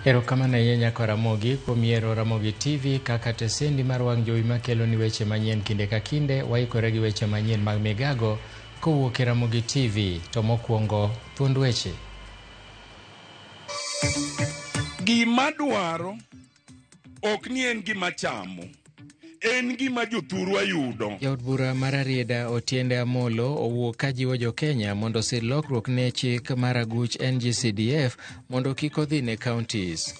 Erokamano ahinya nyako Ramogi kuom yiero Ramogi TV kaka tesendi mar wang' jowi makelo ni weche manyien kinde ka kinde. Waikore gi weche manyien mag migago kowuok e Ramogi TV. To mokwongo thuond weche. Gima dwaro ok ni en gima chamo, en gima jothurwa yudo. Jaod bura mar Rarieda Otiende Amolo owuok ka jiwo jo-Kenya mondo osir lokruok ne chik mar aguch NGCDF mondo kik odhi ne counties.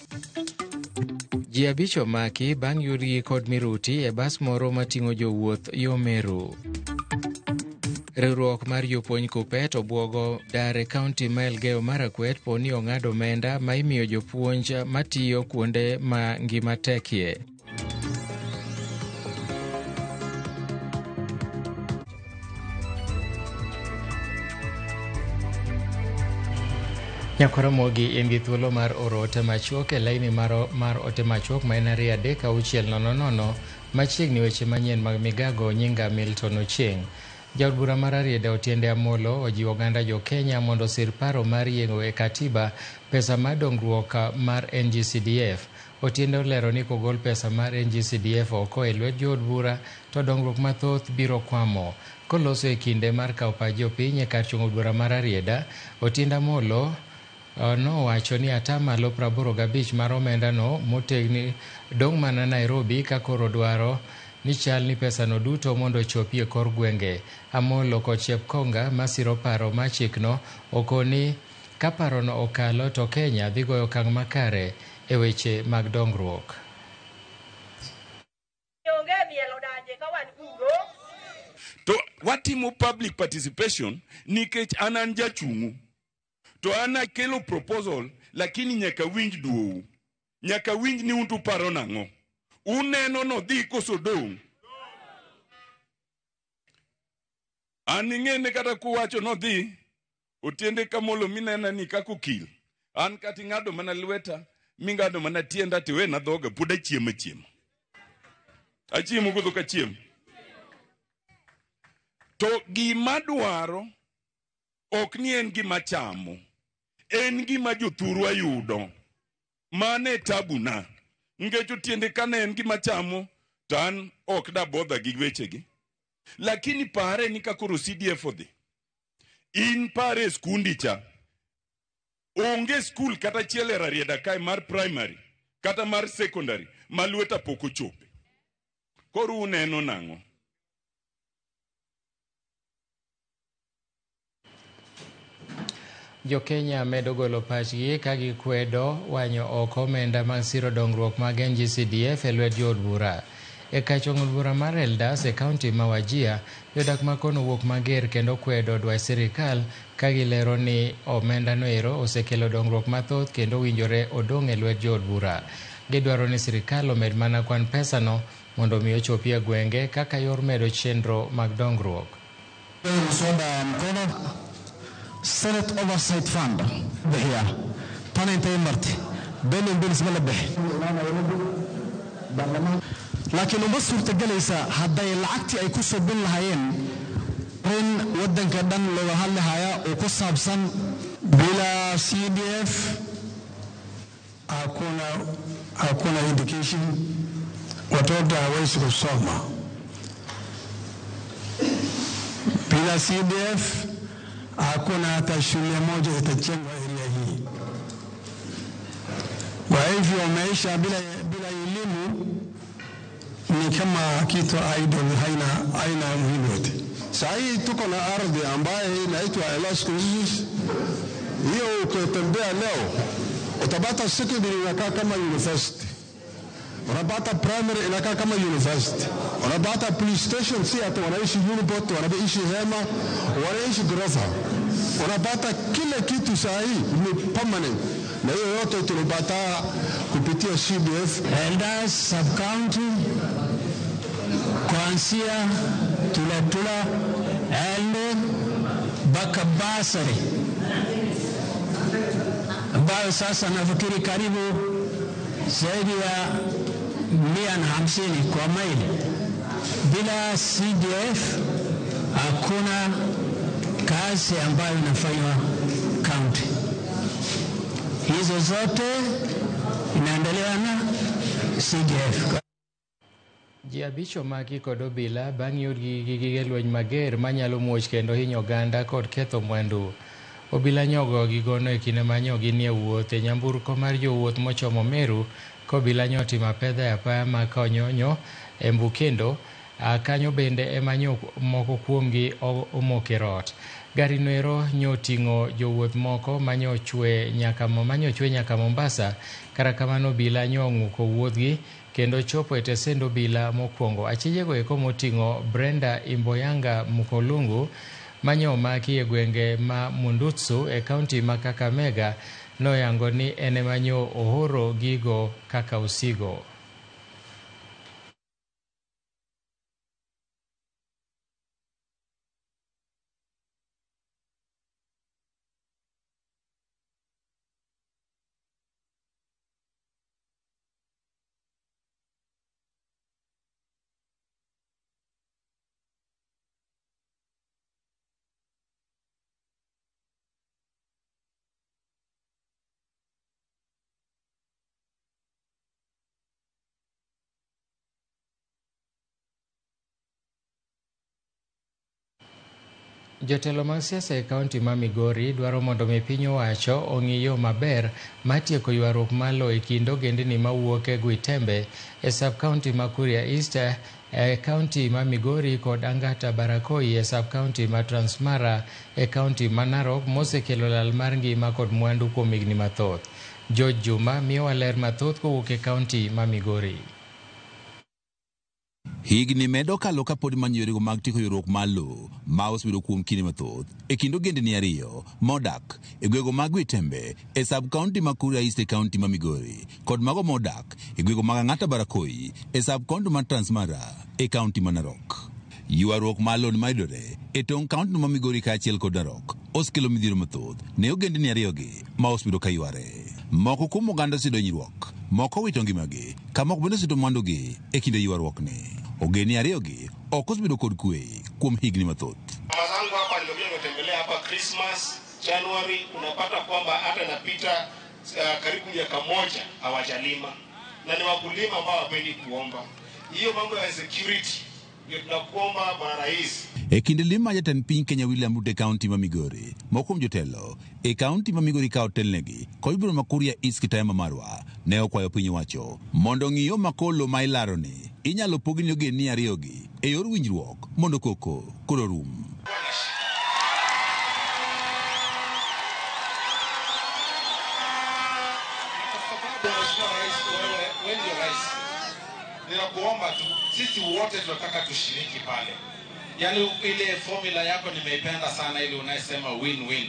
Ji 5 omaki bang' yudgi kod miruti e bas moro mating'o jowuoth yo Meru. Riwruok mar jopuonj Kuppet obwogo dar e kaunti ma Elgeyo Marakwet po ni ong'ado omenda ma imiyo jopuonj matiyo kuonde ma ngima tekie. Nyakwaramogi in gi thuolo mar oro ote machuok e laini mar ote machuok ma en 2 3 6 0 0 machiegni weche manyien mag migago. Nyinga Milton Ochieng. Jaod bura mar Rarieda Otiende Amolo ojiwo oganda jo Kenya mondo osir paro mar yieng'o e katiba pesa mar dongruok mar NGCDF. Otiende olero ni kogol pesa mar NGCDF oko e lwet jood bura to dongruok mathoth biro kwamo. Koloso e kinde mar kawo pach jopiny e kar chung' od bura mar Rarieda, Otiende Amolo nowacho ni atamalo 85 mar omendano motegni dong' mana Nairobi ka koro dwaro ni chal ni pesano duto mondo ochopi e kor gwenge. Amolo kod Chepkonga masiro paro mar chikno okoni ka parono okalo to Kenya dhi goyo okang' makare e weche mag dongruok. To watimo public participation nikech an jachung'u. To an akelo proposal lakini nyaka winj duou. Nyaka winj ni un to paro nang'o. Uneno no dhi koso dong'. An ing'ene kata kuwacho no dhi, Otiende Kamolo minena ni kaka okil. An kata ing'ado mana lweta, ming'ado mana tienda to iwena dhoga, pod achiemo achiema. Achiemo koso ok achiem? To gima dwaro ok ni en gima chamo, en gima jothurwa yudo. Mano e tabuna. Nikech Otiende kane en gima chamo, to an ok dabodha gi wechegi. Lakini pare ni ka koro CDF odhi, in pare e skundi cha, onge skul kata achiel e Rarieda kae mar primary kata mar secondary ma lweta pok ochope. Koro uneno nang'o? Jo Kenya medo golo pachgi ka gikwedo wanyo oko omenda mag siro dongruok mag NGCDF e lwet jood bura. E kar chong' od bura mar Eldas e kaunti ma Wajir, jodak ma kono wuok mager kendo kwedo dwach sirikal ka gilero ni omendano ero osekelo dongruok mathoth kendo owinjore odong' e lwet jood bura. Gidwaro ni sirikal omed mana kwan pesano mondo mi ochopi e gwenge kaka yor medo chenro mag dongruok. Senate Oversight Fund bixiya tan intay martay billion bills ma la bixi, laakiin uma suurtagelaysa hadday lacagtii ay ku soo bin lahaayeen in waddanka dhan looga hadli haya oo ku saabsan bila CDF hakuna education, watoto hawezi kusoma. Bila CDF hakuna hata shule moja itajengwa area hii. Kwa hivyo maisha bila elimu ni kama kitu idle, haina umuhimu yote. Sasa tuko na ardhi ambayo inaitwa Elas Kuziz. Hiyo ukitembea leo utapata secondary inakaa kama university, unapata primary inakaa kama university, unapata police station, si hata wanaishi uniport, wanaishi hema, wanaishi ghorofa, unapata kila kitu saa hii ni permanent, na hiyo yote tulipata kupitia CDF. Eldas sub-county kuanzia Tulatula Elde mpaka Basari, ambayo sasa nafikiri karibu zaidi ya 150 kwa maili. Bila CDF hakuna kazi ambayo inafanywa county. Hizo zote iliandaliwa na CDF. Ji 5 omaki kod obila bang' yudgi gi gige lweny mager manyalo muoch kendo hinyo oganda kod ketho mwandu. Obila nyogo gigono e kinde ma nyo ginie wuoth e nyamburko mar jowuoth mochomo Meru ka obila nyo otimo apedha e apaya ma Konyonyo Embu kendo kanyo bende ema nyo moko kuomgi omoke rot. Gari noero nyo oting'o jowuoth moko manyo chwe nyaka Mombasa. Kata kamano obila nyo ong'uko wuodhgi kendo chopo e tesend obila mokwongo. Achijego eko moting'o Brenda Imboyanga Mukolungu manyo omaki e gwenge ma Mundutsu e kaunti ma Kakamega noyango ni en ema nyo ohoro gigo kaka osigo. Jotelo mag siasa e kaunti ma Migori dwaro mondo mi piny owacho ong'i yo maber mar tieko ywaruok mar lowo e kind ogendni mawuok e Gwitembe e sub-county ma Kuria East e kaunti ma Migori kod Angata Barakoi e sub-county ma Transmara e kaunti ma Narok mosekelo lal mar ngima kod mwandu kuom higni mathoth. George Juma miyowa ler mathoth kowuok e kaunti ma Migori. Higni medo kalo kapod manyo yorego mag tieko ywaruok mar lowo ma osebedo kuom kinde mathoth e kind ogendni ariyo modak e gwenge mag Gwitembe e sub-county ma Kuria East e kaunti ma Migori kod mago modak e gwenge mag Ang'ata Barakoi e sub-county ma Transmara e kaunti ma Narok. Ywaruok mar lowo mayudore e tong' kaunti ma Migori kaachiel kod Narok osekelo midhiero mathoth ne ogendni ariyogi ma osebedo ka yware. Moko kuom oganda oseyudo hinyruok, moko owito ngimagi, ka moko bende osewito mwandugi e kinde ywaruokni. Ogendni ariyogi ok osebedo kod kwe kuom higni mathoth. Mama zangu hapa ndio nimetembelea hapa Christmas, January, unapata kwamba hata inapita karibu miaka moja hawajalima, na ni wakulima ambao hawapendi kuomba. Hiyo mambo ya security ndio tunakuomba Bwana Rais. E kinde lim mar jatend piny Kenya William Ruto e kaunti ma Migori, moko kuom jotelo e kaunti ma Migori ka otelnegi kod bura ma Kuria East Kitayama Marwa ne okwayo piny owacho mondo ong'i yo ma kolo ma ilaroni inyalo pogi ne ogendni ariyogi e yor winjruok mondo koko koro rum. Ninakuomba tu, sisi wote tunataka tushiriki pale. Yaani ile formula yako nimeipenda sana, ile unayesema win-win,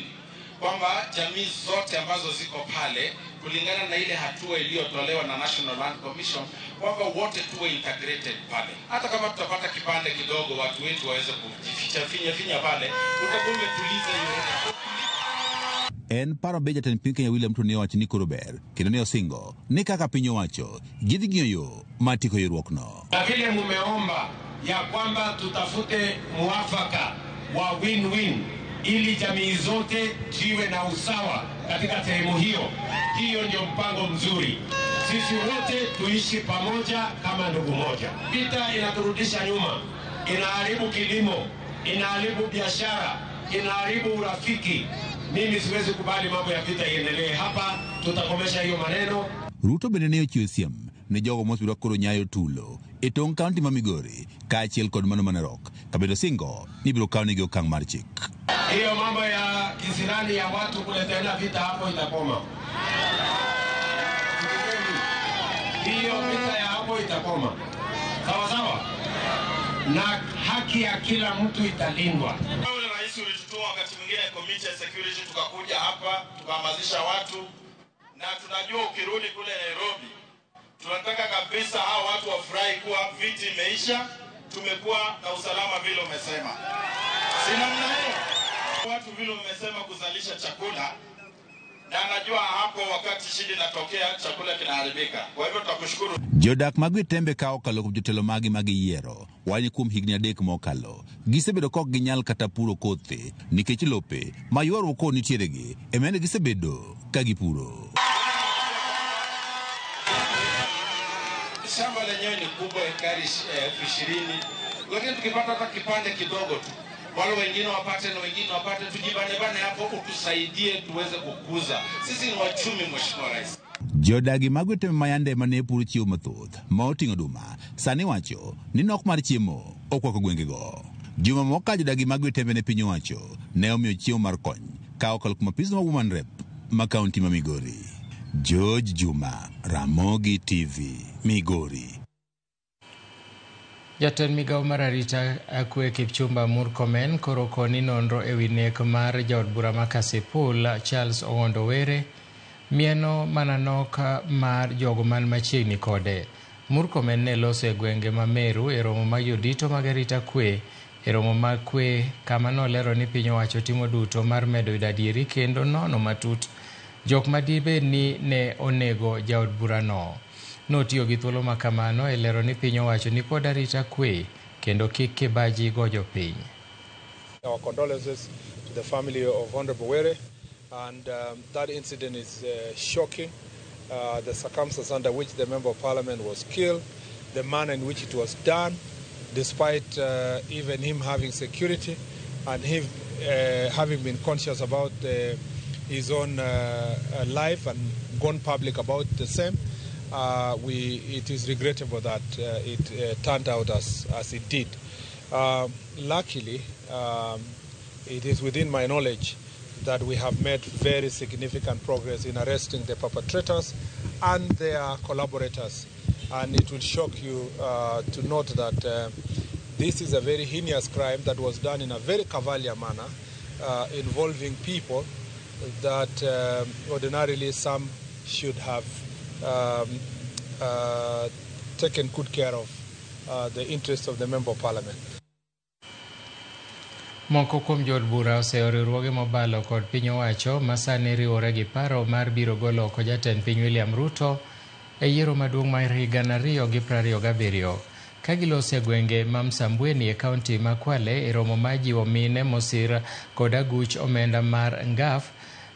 kwamba jamii zote ambazo ziko pale kulingana na ile hatua iliyotolewa na National Land Commission kwamba wote tuwe integrated pale. Hata kama tutapata kipande kidogo watu wetu waweze kujificha finya finya pale, utakuwa umetuliza hiyo. En paro be jatend piny Kenya William Ruto ne owacho ni koro ber kendo ne osingo ni kaka piny owacho gidhi ng'iyo yo mar tieko ywaruokno. Na vile mumeomba ya kwamba tutafute muafaka wa win-win ili jamii zote ziwe na usawa katika sehemu hiyo. Hiyo ndio mpango mzuri. Sisi wote tuishi pamoja kama ndugu moja. Vita inaturudisha nyuma, inaharibu kilimo, inaharibu biashara, inaharibu urafiki. Mimi siwezi kubali mambo ya vita iendelee hapa. Tutakomesha hiyo maneno. Ruto bende ne ochiwo siem ne jogo mosebedo koro nyayo tulo e tong' kaunti ma Migori kaachiel kod mano ma Narok kabedo singo ni ibiro kawnegi okang' mar chik. Hiyo mambo ya kisirani ya watu kuleteana vita hapo itakoma. Hiyo vita ya hapo itakoma. Sawa sawa. Na haki ya kila mtu italindwa. Rais ulitutoa wakati mwingine committee ya security, tukakuja hapa tukahamasisha watu, na tunajua ukirudi kule Nairobi tunataka kabisa hao watu wafurahi kuwa vita imeisha, tumekuwa na usalama vile umesema. Si namna hiyo? Watu vile umesema kuzalisha chakula, na najua hapo wakati shida inatokea chakula kinaharibika. Kwa hivyo tutakushukuru. Jodak mag Gwitembe ka okalo kuom jotelo magi mag yiero wach kuom higni 3 mokalo gisebedo ka ok ginyal kata puro kothe nikech lope ma ywaruok koro nitiere gi ema gisebedo ka gipuro. Shamba lenyewe ni kubwa, ekari 20,000, lakini tukipata hata kipande kidogo tu, wale wengine wapate na wengine wapate, tujibanebane hapo, utusaidie tuweze kukuza. Sisi ni wachumi, Mheshimiwa Rais. Jodagi mag gwenge ma yande mane puro chiemo mathoth ma oting'o oduma sani wacho ni nok mar chiemo okwako gwengego. Juma mokalo jodagi mag Gwetembe ne piny owacho ne omiyo chiemo mar kony ka okalo kuom apis ma Woman Rep ma kaunti ma Migori. George Juma, Ramogi TV, Migori. Jatend migawo mar arita kwe Kipchumba Murkomen koro koni nonro ewi nek mar jaod bura ma Kasipul Charles Ong'ondo Were mieno mana nok mar jogo man machiegni kode. Murkomen ne loso e gwenge ma Meru e romo mag jodito mag arita kwe e romo mag kwe kama nolero ni piny owacho timo duto mar medo yudo adieri kendo nono matut jok madibed ni ne onego jaod burano. Notiyo gi thuolo ma kamano e lero ni piny owacho ni kod arita kwe kendo kik kibaji go jopiny. Our condolences to the family of Honorable Were, and that incident is shocking. The circumstances under which the Member of Parliament was killed, the manner in which it was done, despite even him having security and him having been conscious about his own life and gone public about the same. It is regrettable that it turned out as it did. Luckily, it is within my knowledge that we have made very significant progress in arresting the perpetrators and their collaborators. And it will shock you to note that this is a very heinous crime that was done in a very cavalier manner, involving people that ordinarily some should have taken good care of the interests of the Member of Parliament. Moko kuom jood bura oseyo riwruoge mobalo kod piny owacho ma sani riwore gi paro mar biro golo oko jatend piny William Ruto e yiero maduong' mar higa 2027 ka giloso e gwenge ma Msambweni e kaunti ma Kwale e romo mar jiwo mine mosir kod aguch omenda mar NGAF.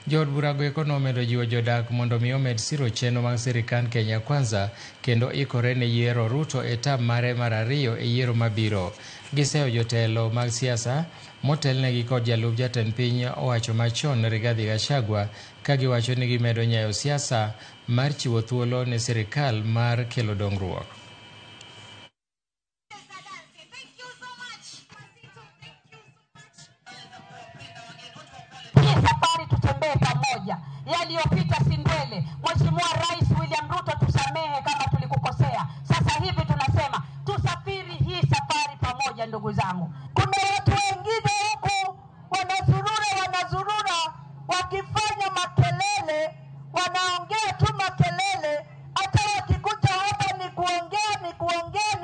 Jood burago eko nomedo jiwo jodak mondo mi omed siro chenro mag sirikand Kenya Kwanza kendo ikore ne yiero Ruto e tam mare mar ariyo e yiero mabiro. Giseyo jotelo mag siasa motelnegi kod jalup jatend piny owacho machon Rigathi Gachagua ka giwacho ni gimedo nyayo siasa mar chiwo thuolo ne sirikal mar kelo dongruok. Safari tutembee pamoja, yaliyopita si ndwele. Mheshimiwa Rais William Ruto, tusamehe kama tulikukosea. Sasa hivi tunasema tusafiri hii safari pamoja, ndugu zangu. Kuna watu wengine huku wanazurura wakifanya makelele, wanaongea tu makelele, hata wakikuja hapa ni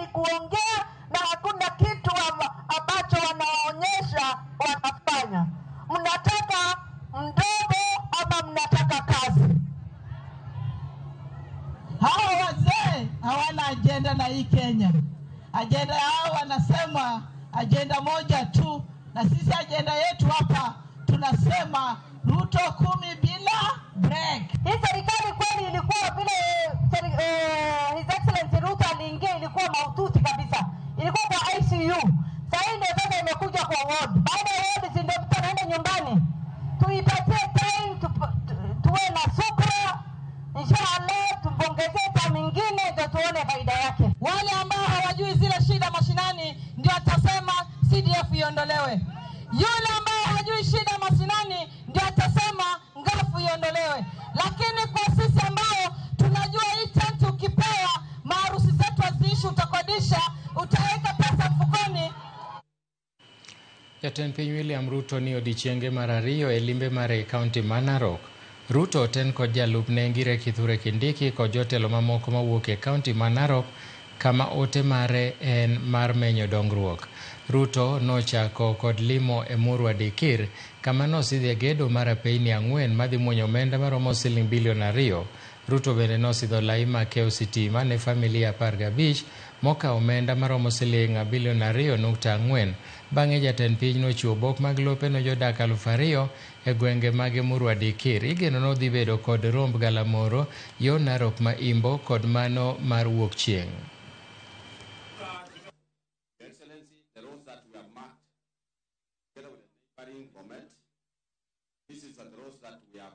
kuongea, na hakuna kitu ambacho wanaonyesha wanafanya. Mnataka mdogo ama mnataka kazi? Hawa wazee hawana ajenda na hii Kenya. Ajenda yao wanasema ajenda moja tu, na sisi ajenda yetu hapa tunasema Ruto 10 bila break. Hii serikali kweli ilikuwa vile His Excellency Ruto aliingia ilikuwa mahututi kabisa. Ilikuwa kwa ICU. Sasa ndio sasa imekuja kwa ward. Baada ya ward si ndio mtu anaenda nyumbani. Tuipatie time, tuwe na subra. Inshallah tumpongezee time nyingine ndio tuone faida yake. Wale ambao hawajui zile shida mashinani ndio atasema CDF iondolewe. Yule ambaye hajui shida mashinani ndio atasema ngafu iondolewe. Lakini kwa sisi ambao tunajua hii tent ukipewa maharusi zetu haziishi, utakodisha, utaweka pesa mfukoni. Jatend piny William Ruto ni odiechienge mar ariyo e limbe mare e kaunti ma Narok. Ruto oten kod jalupne Ngire Kithure Kindiki kod jotelo mamoko mawuok e kaunti ma Narok kama ote mare en mar menyo dongruok. Ruto nochako kod limo e Murwa Dikir kama nosidhe gedo mar apeyni 4 madhi muonyo omenda maromo siling bilion 2. Ruto bende nosidho lai makewo sitima ne familia 15 mokawo omenda maromo siling bilion 2.4. Bang'e jatend piny nochiwo obok mag lope ne jodak 2000 e gwenge mag Emurua Dikir. Igeno nodhi bedo kod romb galamoro yo Narok ma Imbo kod mano mar wuok chieng'.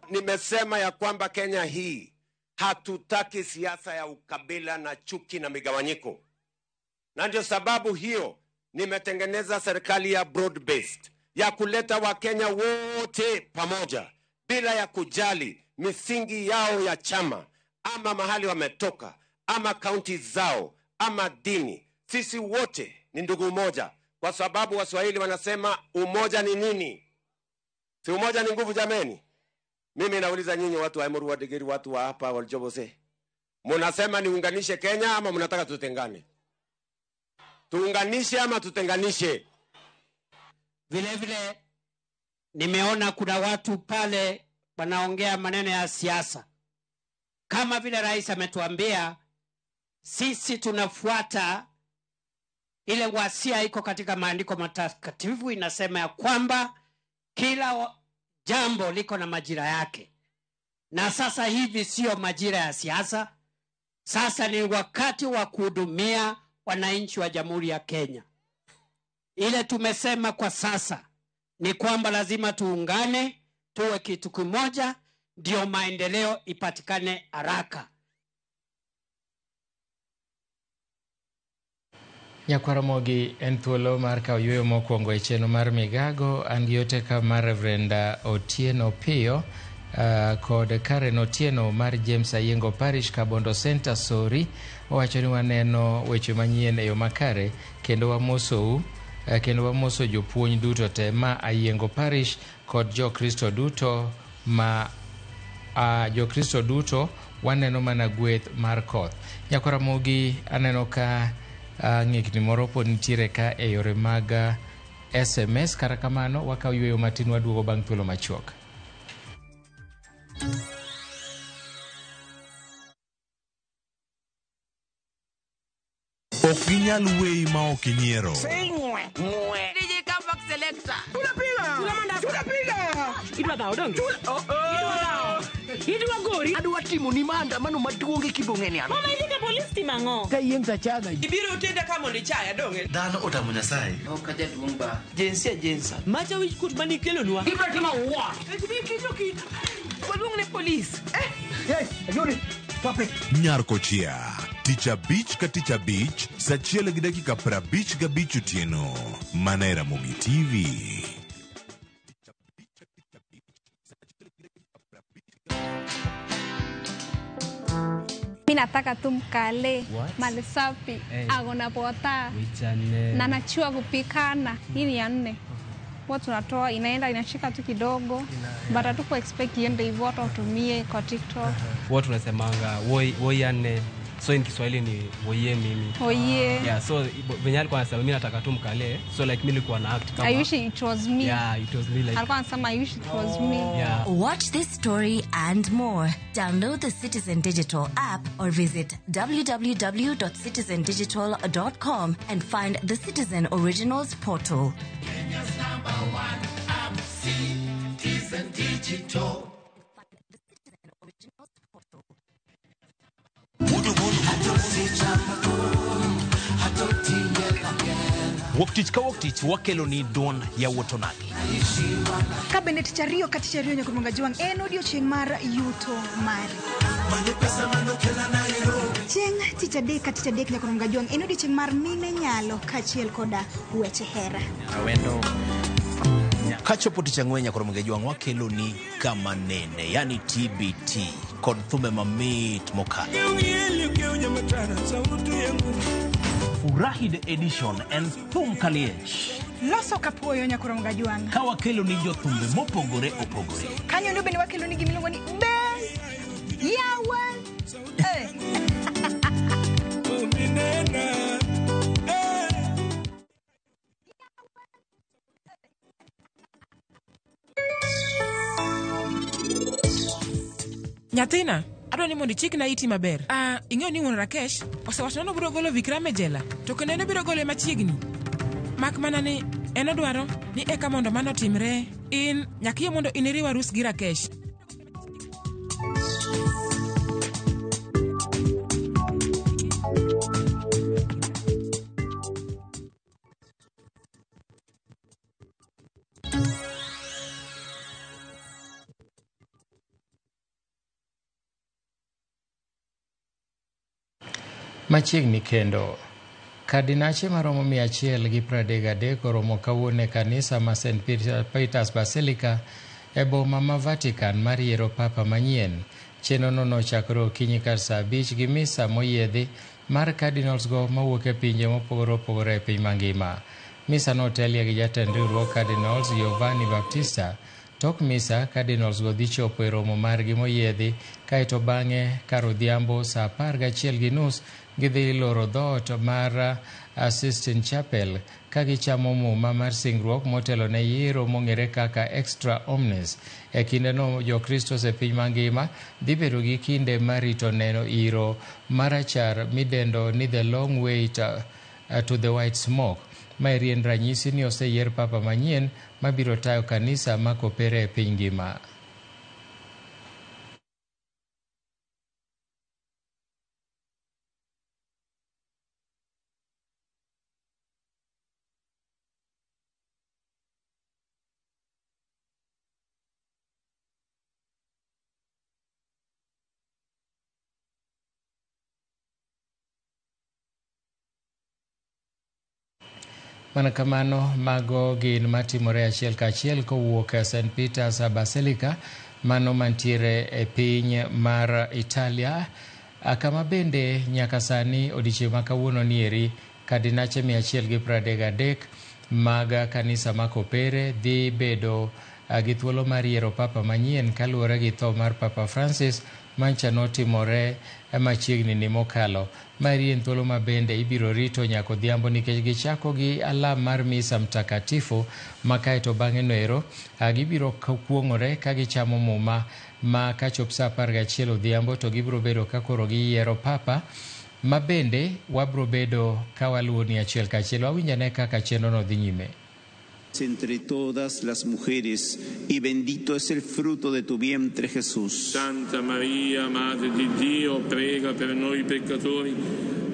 Nimesema ya kwamba Kenya hii hatutaki siasa ya ukabila na chuki na migawanyiko, na ndio sababu hiyo nimetengeneza serikali ya broad based ya kuleta Wakenya wote pamoja bila ya kujali misingi yao ya chama ama mahali wametoka ama kaunti zao ama dini. Sisi wote ni ndugu moja, kwa sababu Waswahili wanasema umoja ni nini? Si umoja ni nguvu jameni? Mimi nauliza nyinyi watu wa Emurua Dikir, watu wa hapa Waljobose, mnasema niunganishe Kenya ama mnataka tutengane? Tuunganishe ama tutenganishe? Vile vile nimeona kuna watu pale wanaongea maneno ya siasa. Kama vile rais ametuambia, sisi tunafuata ile wasia iko katika maandiko matakatifu, inasema ya kwamba kila jambo liko na majira yake. Na sasa hivi sio majira ya siasa. Sasa ni wakati wa kuhudumia wananchi wa Jamhuri ya Kenya. Ile tumesema kwa sasa ni kwamba lazima tuungane, tuwe kitu kimoja, ndio maendeleo ipatikane haraka. Nyakwaramogi en thuolo mar kawo yueyo mokwongo e chenro mar migago. An gi ote ka mar Reverend Otieno Piyo kod Karen Otieno mar James Ayengo Parish Kabondo Center Sori. Owacho ni waneno weche manyien e yo makare kendo wamosou, kendo wamoso jopuonj duto te ma Ayengo Parish kod Jokristo duto ma Jokristo duto waneno mana gweth mar koth. Nyakwaramogi aneno ka ng'ikni moro pod nitiere ka e yore mag SMS. Kata kamano wakawo yueyo matin, waduogo bang' thuolo machuok. Ok ginyal weyi ma ok inyiero. Idwa gori. Adwa timo ni maandamano maduong' e kibong'e ni an. Mama idhi ka polis timo ang'o? Ka yieng' tachaga. Ibiro tenda ka mondo ichaya dong'e. Dhano otamo Nyasaye. Ok ajaduong' ba. Jinsia jinsa. Macha wich kuot manikelonwa. Ibiro timo what? Kiki Waluong ne polis. Yes, ayudi. Stop it. Nyar Kochia, tich abich ka tich abich, saa 1:55 otieno. Mana e Ramogi TV. Mi nataka tu mkale mali safi, Hey. ako na pota Wichane. na anajua kupikana. Hii ni ya nne. Huwa tunatoa inaenda inashika tu kidogo, but hatuku expect iende hivyo, hata utumie kwa TikTok. Huwa tunasemanga woi woi ane. So in Kiswahili ni woye mimi. Woye. Yeah, so venye alikuwa anasema mimi nataka tu mkale. So like mimi nilikuwa na act kama I wish it was me. Yeah, it was me like. Alikuwa anasema I wish it was me. Yeah. Watch this story and more. Download the Citizen Digital app or visit www.citizendigital.com and find the Citizen Originals portal. Kenya's number one app, Citizen Digital. Wuok tich ka wuok tich wakelo ni duond yawuot onagi. Ka bende tich ariyo ka tich ariyo nyaka Jwang' en odiochieng' mar yuto mari. Chieng' tich adek ka tich adek nyaka Jwang' en odiochieng' mar mine nyalo kaachiel koda weche hera. Awendo. Kachopo tich ang'wen nyaka Jwang' wakelo ni kama nene, yani TBT kod thumbe mamit mokalo. Furahi the edition en thum kaliech. Loso kapuoyo nyaka Jwang'. Ka wakelo ni jothumbe mopogore opogore. Kanyo ndo bende wakelo ni gimiluongo ni be yawa. Nyathina, Adwa ni mondo ichikna iti maber. Ah, ing'eyo ni wuon Rakesh osewacho ni obiro golo Vikram e jela, to kendo en obiro gole machiegni. Mak mana ni en odwaro ni eka mondo mano otimre, in nyaka iyie mondo in iriw arus gi Rakesh. Machiegni kendo. Kardinache maromo 133 oromo kawuono e kanisa ma St. Peter's Basilica e boma ma Vatican mar yiero papa manyien. Chenrono nochakore okinyi kar saa 5 gi misa moyiedhi mar cardinals go mawuok e pinje mopogore opogore e piny mangima. Misa notelie gi jatend riwruog cardinals Giovanni Baptista. Tok misa, cardinals go dhi chopo e romo margi moyiedhi, kaeto bang'e kar odhiambo saa 11:30 gidhi loro dhoot mar Sistine Chapel ka gichamo muma mar singruok motelo ne yiero mong'ere kaka Extra Omnes. E kindeno Jokristo e piny mangima dhi bedo gi kinde mar rito neno iro marachar midendo ni The Long Wait to the White Smoke. Maeri en ranyisi ni oseyier papa manyien mabiro tayo kanisa ma kopere e piny ngima. Mana kamano, mago gin matimore achiel kachiel kowuok e St. Peter's Basilica, mano mantiere e piny mar Italia, kama bende nyaka sani odiechieng' ma kawuono nieri kardinache 133 mag kanisa ma kopere dhi bedo gi thuolo mar yiero papa manyien kaluwore gi tho mar Papa Francis mancha notimore machiegni ni mokalo. Maeri en thuolo ma bende ibiro rito nyaka odhiambo nikech gichako gi alam mar misa mtakatifu ma kaeto bang'e noero gibiro kuong'ore ka gichamo muma ma kachop saa 11 odhiambo to gibiro bedo ka koro giyiero papa ma bende wabiro bedo ka waluwo ni achiel kachiel. Wawinj ane kaka chenrono dhi nyime. Entre todas las mujeres, y bendito es el fruto de tu vientre, Jesús. Santa Maria, Madre di Dio, prega per noi peccatori,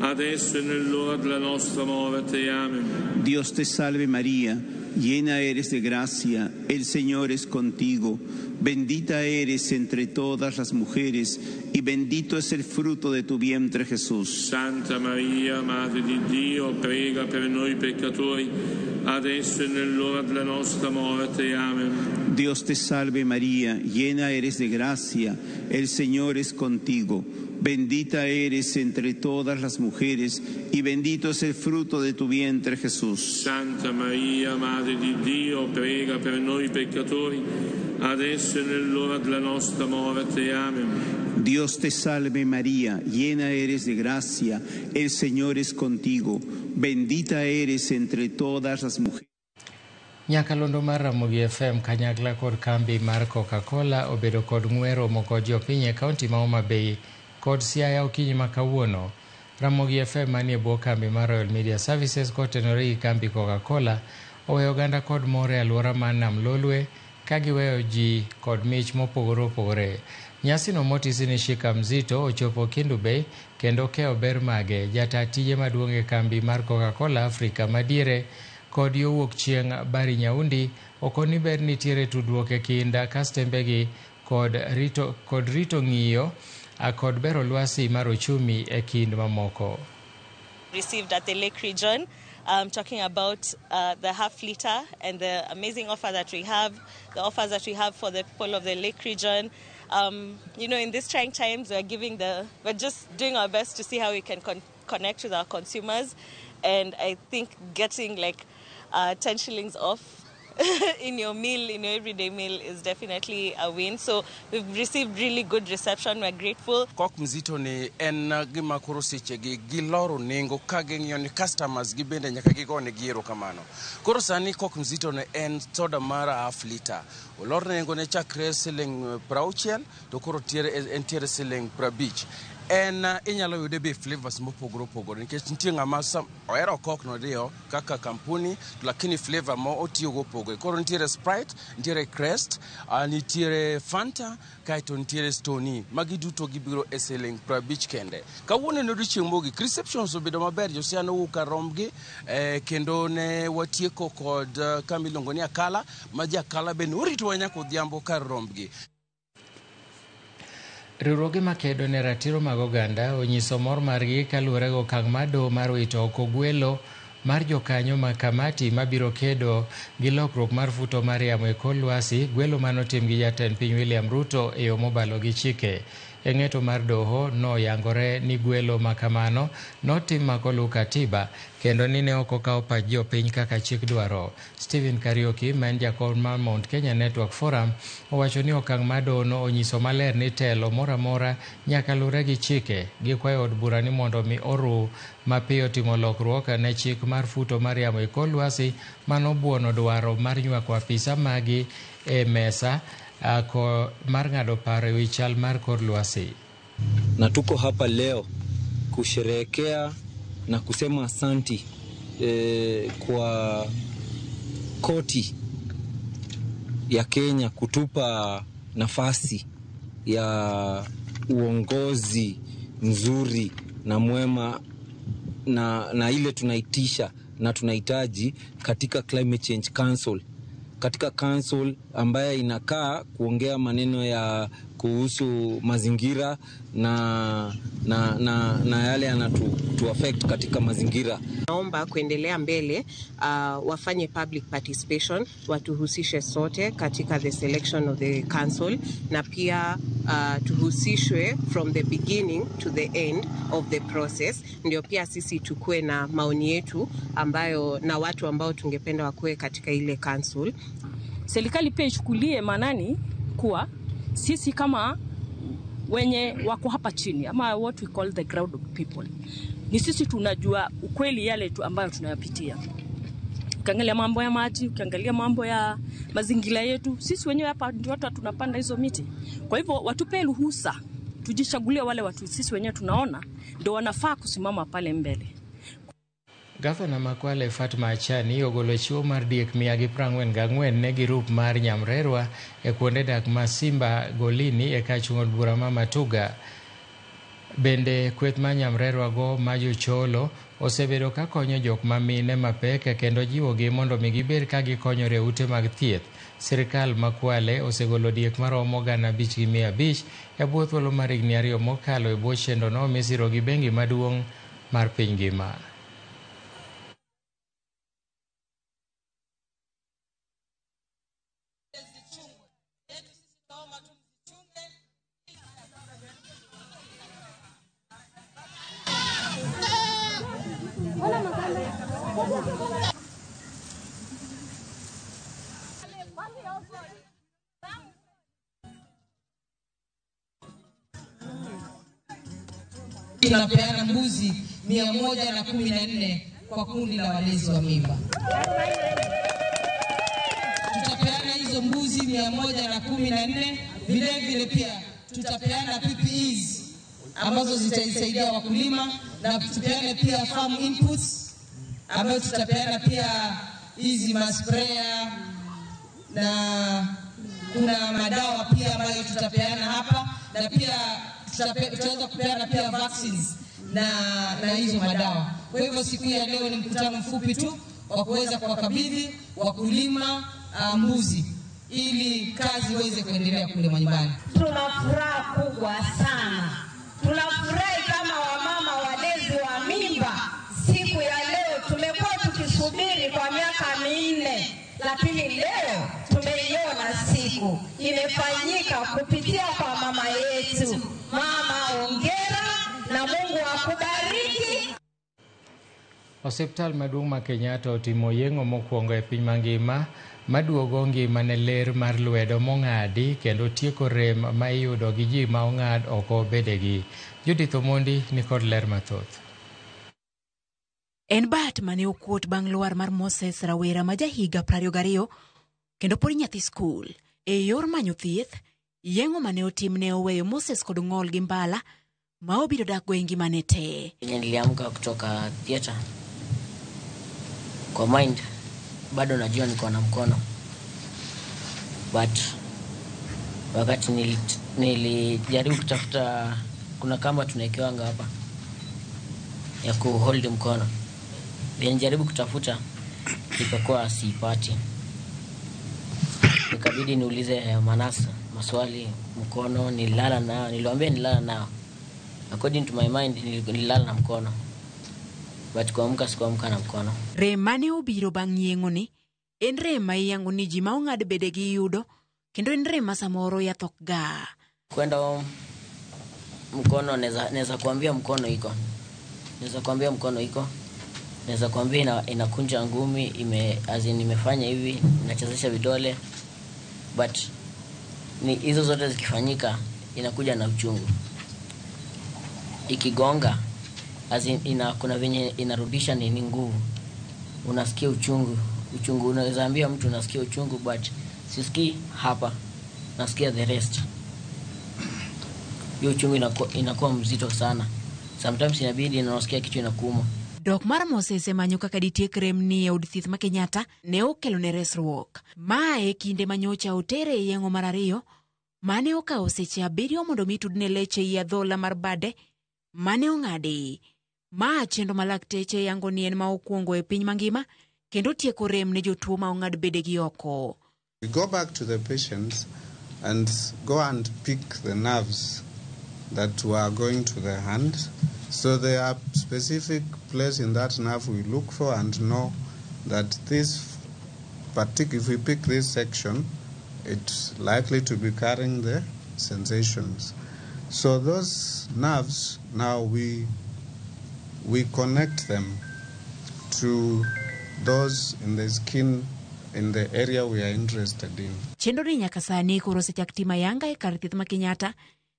adesso e nell'ora della nostra morte. Amen. Dios te salve María, llena eres de gracia, el Señor es contigo. Bendita eres entre todas las mujeres, y bendito es el fruto de tu vientre, Jesús. Santa Maria, Madre di Dio, prega per noi peccatori, adesso e nell'ora della nostra morte. Amen. Dios te salve María, llena eres de gracia, el Señor es contigo. Bendita eres entre todas las mujeres, y bendito es el fruto de tu vientre, Jesús. Santa Maria, Madre di Dio, prega per noi peccatori, adesso e nell'ora della nostra morte. Amen. Dios te salve María, llena eres de gracia, el Señor es contigo. Bendita eres entre todas las mujeres. Nyakalondo mar Ramogi FM kanyakla kod kambi mar Coca-Cola obedo kod ng'we romo kod jopiny e kaunti ma Homa Bay kod Siaya okinyi ma kawuono. Ramogi FM manie bwo kambi mar Royal Media Services kotenore gi kambi Coca-Cola oweyo oganda kod mor e alwora mar Nam Lolwe ka giweyo ji kod mich mopogore opogore. Nyasino motisi ni Shika Mzito ochopo Kendu Bay kendo keyo ber mage. Jata tije maduong' e kambi mar Coca-Cola Africa madiere kod yo wuok chieng' Barry Nyaundi okoni ber nitiere tudruok e kind kastembegi kod rito ng'iyo kod bero lwasi mar ochumi e kind mamoko. Received at the Lake Region, talking about the half liter and the amazing offer that we have, the offers that we have for the people of the Lake Region. You know, in these trying times, we're just doing our best to see how we can connect with our consumers, and I think getting like 10 shillings off in your meal, in your everyday meal, is definitely a win. So we've received really good reception. We're grateful. Kok mzito ni en gima koro sechegi giloro nengo ka ging'iyo ni customers gi bende nyaka gigone gi erokamano. Koro sani kok mzito ni en soda mar half liter. Olor nengo ne chakre siling 60 to koro entiere siling 50. En inyalo yude be flavors mopogore opogore nikech nitie ng'ama ohero kok no kaka kampuni to lakini flavor mo otiyogo opogore. Koro nitiere Sprite, nitiere Crest, nitiere Fanta, kaeto nitiere Stony. Magi duto gibiro e siling 50 kende. Kawuono en odiochieng' mogik, receptions obedo maber, josiaya nowuok kar rombgi kendo ne watieko kod kama iluongo ni Akala, ma ji Akala bende oritowa nyaka odhiambo kar rombgi. Riwruoge makedo ne ratiro mag oganda onyiso mor margi kaluwore gi okang' mar doho mar wito oko gwelo mar jokanyo mag kamati mabiro kedo gi lokruok mar futo mar yamo e kor lwasi, gwelo manotim gi jatend piny William Ruto e yo mobalo gi chike. E ng'eto mar doho noyangore ni gwelo makamano notim makoluw katiba kendo ni ne ok okawo pach jopiny kaka chik dwaro. Stephen Kariuki ma en jakom mar Mount Kenya Network Forum owacho ni okang' mar dohono onyiso maler ni telo moro amora nyaka lure gi chike. Gikwayo od bura ni mondo mi oru mapiyo timo lokruok ne chik mar futo mar yamo e kor lwasi manobuono dwaro mar nywako apisa magi e mesa mar ng'ado paro e wi chal mar kor lwasi. Na tuko hapa leo kusherehekea na kusema asanti kwa koti ya Kenya kutupa nafasi ya uongozi mzuri na mwema na ile tunaitisha na tunahitaji katika Climate Change Council, katika council ambaye inakaa kuongea maneno ya kuhusu mazingira na yale yanatu affect katika mazingira. Naomba kuendelea mbele, wafanye public participation, watuhusishe sote katika the selection of the council, na pia tuhusishwe from the beginning to the end of the process, ndio pia sisi tukue na maoni yetu ambayo na watu ambao tungependa wakuwe katika ile council. Serikali pia ichukulie maanani kuwa sisi kama wenye wako hapa chini ama what we call the ground people, ni sisi tunajua ukweli yale tu ambayo tunayapitia. Ukiangalia mambo ya maji, ukiangalia mambo ya mazingira yetu, sisi wenyewe hapa ndio watu tunapanda hizo miti. Kwa hivyo watupe ruhusa tujichagulie wale watu sisi wenyewe tunaona ndio wanafaa kusimama pale mbele. Gavana ma Kwale Fatma Achani ogolo chiwo mar diek 144 ne girup mar Nyamrerwa e kuonde dak ma Simba Golini e kachung' od bura ma Matuga. Bende kweth mar Nyamrerwa go ma jocholo osebedo ka konyo jok ma mine mapek kendo jiwogi mondo mi gibed ka gikonyore e ute mag thieth. Sirikal ma Kwale osegolo diek maromo 5,500 e bwo thuolo mar higni 2 mokalo e bwo chenrono misiro gi bengi maduong' mar piny ngima. Tunapeana mbuzi 114 kwa kundi la walezi wa mimba. Tutapeana hizo mbuzi 114, vile vile pia tutapeana PPEs ambazo zitaisaidia wakulima, na tupeane pia farm inputs ambayo tutapeana pia hizi masprayer na kuna madawa pia ambayo tutapeana hapa, na pia tutaweza kupeana pia vaccines na hizo madawa. Kwa hivyo siku ya leo ni mkutano mfupi tu wa kuweza kuwakabidhi wakulima mbuzi ili kazi iweze kuendelea kule manyumbani. Tuna furaha kubwa sana. Tunafurahi kama wamama walezi wa mimba. Siku ya leo tumekuwa tukisubiri kwa miaka 4, lakini leo tumeiona siku imefanyika kupitia kwa mama yetu. Mama, hongera na Mungu akubariki. Osiptal maduong' ma Kenyatta otimo yeng'o mokwongo e piny mangima maduogo ngima ne ler mar lwedo mong'adi kendo tieko rem ma iyudo gi ji ma ong'ad oko bedegi. Judith Omondi nikod ler mathoth. En bat mane okuot bang' lwar mar Moses rawera ma jahiga 22 kendo pod nyathi skul. E yor manyo thieth, yeng'o mane otim ne oweyo Moses kod ng'ol gi mbala ma obiro dakgo e ngimane te. Niliamka kutoka theater kwa mind bado najua niko na mkono, but wakati nilijaribu kutafuta, kuna kamba tunaekewanga hapa ya kuhold mkono, nilijaribu kutafuta ikakuwa siipati, nikabidi niulize Manasa maswali. Mkono nililala nao, niliwaambia nilala nao, according to my mind nililala na mkono, but kuamka sikuamka na mkono. Rem mane obiro bang' yeng'o ni en rem ma iyango ni ji ma ong'ad bedegi yudo kendo en rem ma samoro yath ok ga. Kwenda home mkono naweza kuambia mkono iko, naweza kuambia mkono iko, naweza kuambia inakunja ngumi, as in imefanya hivi, inachezesha vidole, but ni hizo zote zikifanyika inakuja na uchungu. Ikigonga as in, kuna venye inarudisha nini nguvu, unasikia uchungu, unaweza ambia mtu unasikia uchungu, but sisikii hapa, nasikia the rest. Hiyo uchungu inakuwa mzito sana, sometimes inabidi unasikia kichwa inakuuma. Dok mar Moses e manyo kaka ditiek rem ni e od thieth ma Kenyatta ne okelo ne resruok. Mae kinde manyocha otere e yeng'o mar ariyo mane okawo seche 7 mondo mi tudne leche ei adhola mar bade mane ong'adi. Ma chenro ma lakteche yango ni en ma okwongo e piny mangima kendo tieko rem ne jotuo ma ong'ad bedegi oko. We go back to the patients and go and pick the nerves that were going to the hand. So there are specific place in that nerve we look for and know that this particular, if we pick this section, it's likely to be carrying the sensations. So those nerves, now we connect them to those in the skin in the area we are interested in. Chenro ni nyaka sani koro osechak timo ayanga e kar thieth ma Kenyatta